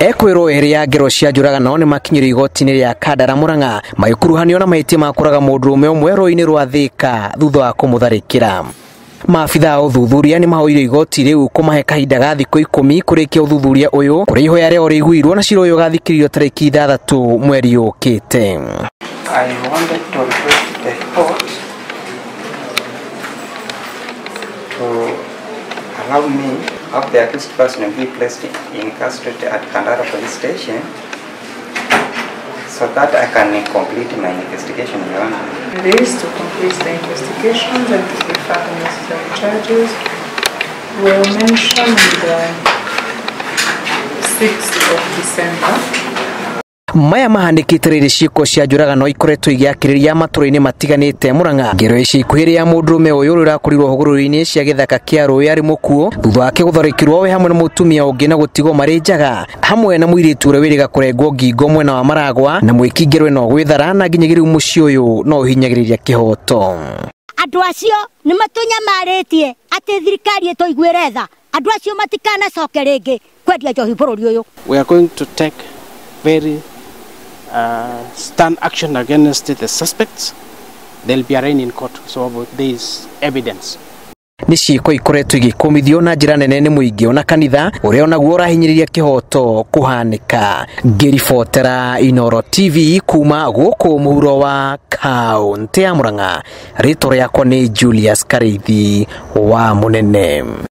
Ekwĩrwo erĩ ya ngero cia njũragano nĩ makinyĩrio igoti-inĩ rĩa Kandara Murang'a magĩkuruhanio na mahĩtia ma kũraga mũndũrũme ũmwe rũĩ-inĩ rwa Thika thutha wa kũmũtharĩkĩra. Maabithaa a ũthuthuria nĩ mahoire igoti rĩu kũmahe kahinda ga thikũ 10 kũrĩkia ũthuthuria ũyũ kũrĩa ihoya rĩao rĩiguirwo na cira ũyũ ũgathikĩrĩrio tarĩki 6 mweri ũkĩte. I wanted to request the court to allow me have the accused person be placed in custody at Kandara police station so that I can complete my investigation, Your Honor. It is to complete the investigations and to prefer the necessary charges. Were mentioned the 6th of December. Maya mahanĩkĩte rĩrĩ ciĩko cia njũragano ikoretwo igĩakĩrĩria matũra-inĩ matiganĩte Murang'a. Ngero ici ikuhĩ ya mũndũrũme ũyũ ũrĩa ũrakorirwo hũgũrũrũ-inĩ cia gĩthaka kĩa rũĩ arĩ mũkuũ thutha wake gũtharĩkĩrwo we hamwe na mũtumia ũngĩ na gũtigwo marĩ njaga hamwe na mũirĩtu ũrĩa wĩrĩga kũrengwo ngingo mwena wa Maragwa na mwĩki ngero ĩno gwĩthara na nginyagia rĩu mũciĩ ũyũ no ũhinyagĩrĩria kĩhoto. Andũ acio nĩ matũnyamarĩtie atĩ thirikari ĩtũiguĩre tha, andũ acio matikanacoke rĩngĩ kwendia njohi bũrũri ũyũ. We are going to take very stern action against the suspects. They'll be arraigned in court, so there is evidence. Nĩ ciĩko ikoretwo igĩkũmithio na njĩra nene nĩ mũingĩ ona kanitha ũrĩa onaguo ũrahinyĩrĩria kĩhoto kũhanĩka. Ngĩribotera Inooro TV kuma gũkũ mũhuro wa kaũntĩ ya Murang'a, rĩtwa rĩakwa nĩ Julius Karĩithi wa Mũnene.